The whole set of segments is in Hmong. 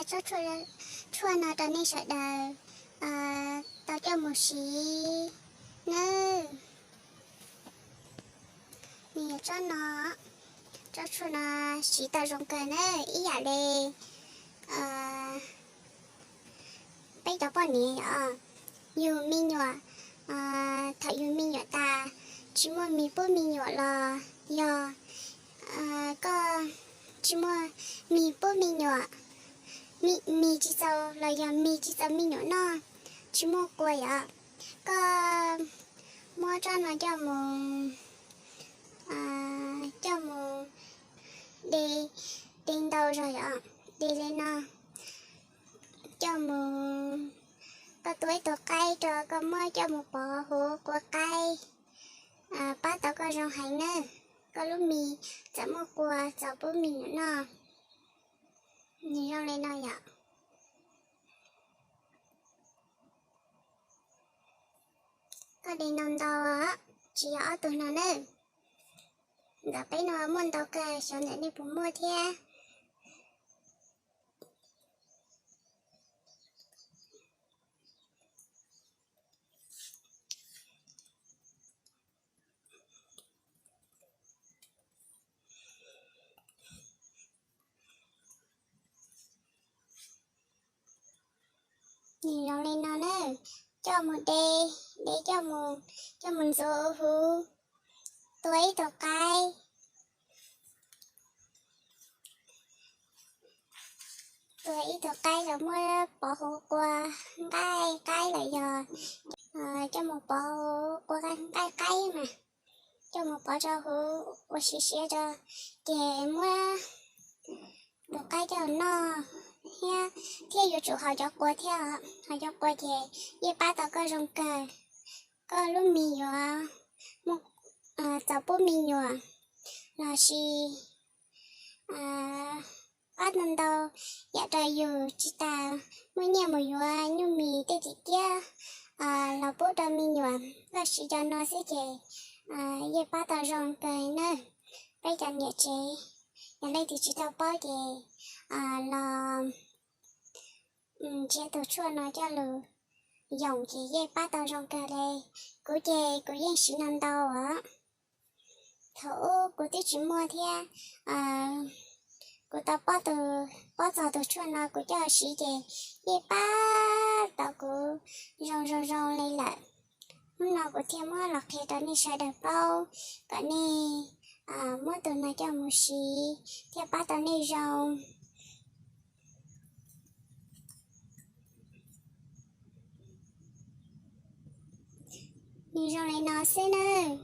tsob tshuaj no rau nej sawv daws tau coj mus siv nawb. Nws yog tsob no, tsob tshuaj no siv tau zoo kawg na, ib yam li peb cov poj niam yog yus me nyuam, thaum yus me nyuam tas tsis muaj mis pub me nyuam los yog koj tsis muaj mis pub me nyuam, mis tsis txaus los yog mis tsis txaus me nyuam noj, tsis muaj quas yom, koj muab tsob no coj mus, coj mus de, de ntau zog yom, de li no, coj mus, koj tua ib tug qaib rau, koj muab coj mus pov huv quas qaib, pab tau koj zoo heev nawb. Koj lub mis txawm muaj quas txaus pub me nyuam noj. Nws zoo li no yom. Koj de ntau ntau, tsis yog ob tug no nawb. Ntawm peb no muaj ntau kawg, xyov ntawm nej puas muaj thiab. Nws zoo li no na, coj mus de, de coj mus, coj mus ntxuav huv, tua ib tug qaib, tua ib tug qaib los muab pov huv quas nqaij qaib los yog coj mus pov huv quas nqaij qaib mas, coj mus pov rau huv ua siav siav rau, ces muab tus qaib coj noj thiab, thiab yuav tsum haus cov quas thiab, haus cov quas ces yeej pab tau koj zoo kawg. Koj lub mis yuav muaj, txaus pub me nyuam los sis pab tau ntau yam rau yus tsis tas muaj nyiaj mus yuav nyuj mis tej tim kiab los pub rau me nyuam. Koj siv cov no xwb ces yeej pab tau zoo kawg na. Peb cov niam tsev, yog leej twg tsis tau paub ces los nrhiav tus tshuaj no coj los yoom ces yeej pab tau zoo kawg li. Kuv ces kuv yeej siv no ntau os. Thaum ub kuv twb tsis muaj thiab, kuv tau paub txog tus tshuaj no kuv coj siv ces yeej pab tau kuv zoo zoo zoo li lawm. Hnub no kuv thiaj muab los qhia rau nej sawv daws paub kom nej muab tus no coj mus siv thiaj pab tau nej zoo. Nws zoo li no xwb nawb.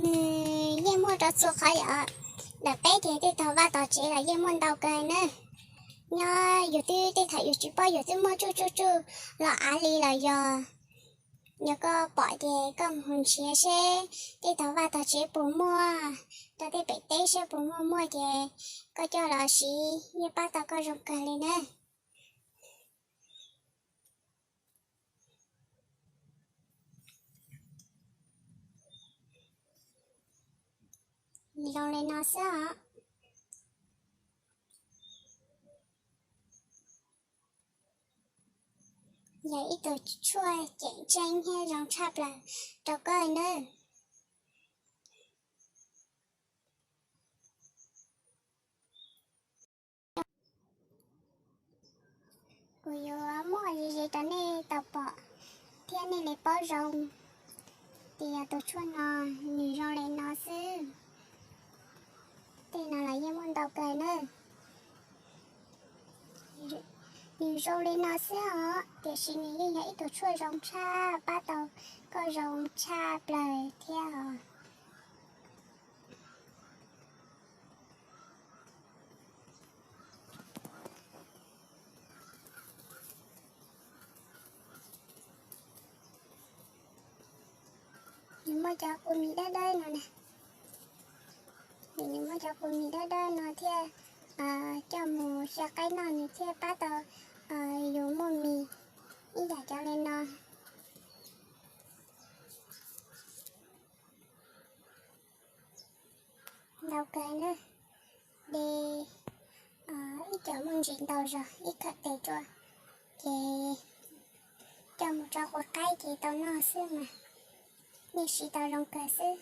Nws yeej muaj rau txhua qhov yom. Ntawm peb ces tej tog vaj tog tsev los yeej muaj ntau kawg na. Nyob yus twb tej thaum yus tsis paub yus twb muaj tsuj tsuj tsuj los av li los yog, yog koj pom ces koj mus nrhiav seb tej tog vaj tog tsev puas muaj, rau tej pem teb seb puas muaj, muaj ces koj coj los siv yeej pab tau koj zoo kawg li na. Zoo li no xwb os. Yog ib tug tshuaj ceeb tseeb thiab zoo tshaj plaws rau koj nawb. Kuv yuav muab ze ze rau nej tau pom thiab nej li paub zoo tias tus tshuaj no nws zoo li no xwb. Tej no los yeej muaj ntau kawg na. Nws zoo li no xwb os, tiam sis nws yeej yog ib tug tshuaj zoo tshaj, pab tau koj zoo tshaj plaws thiab os. Nws muaj cov qus mis dawb dawb no na. Nws muaj cov qus mis dawb dawb no thiaj coj mus xyaw qaib noj nws thiaj pab tau yus muaj mis ib yam cov li no. ntau kawg na. De ib co muaj ntsis ntau zog ib khawm tes rua, ces coj mus rau quav qaib ces tau noj xwb mas, nej siv tau zoo kawg xwb.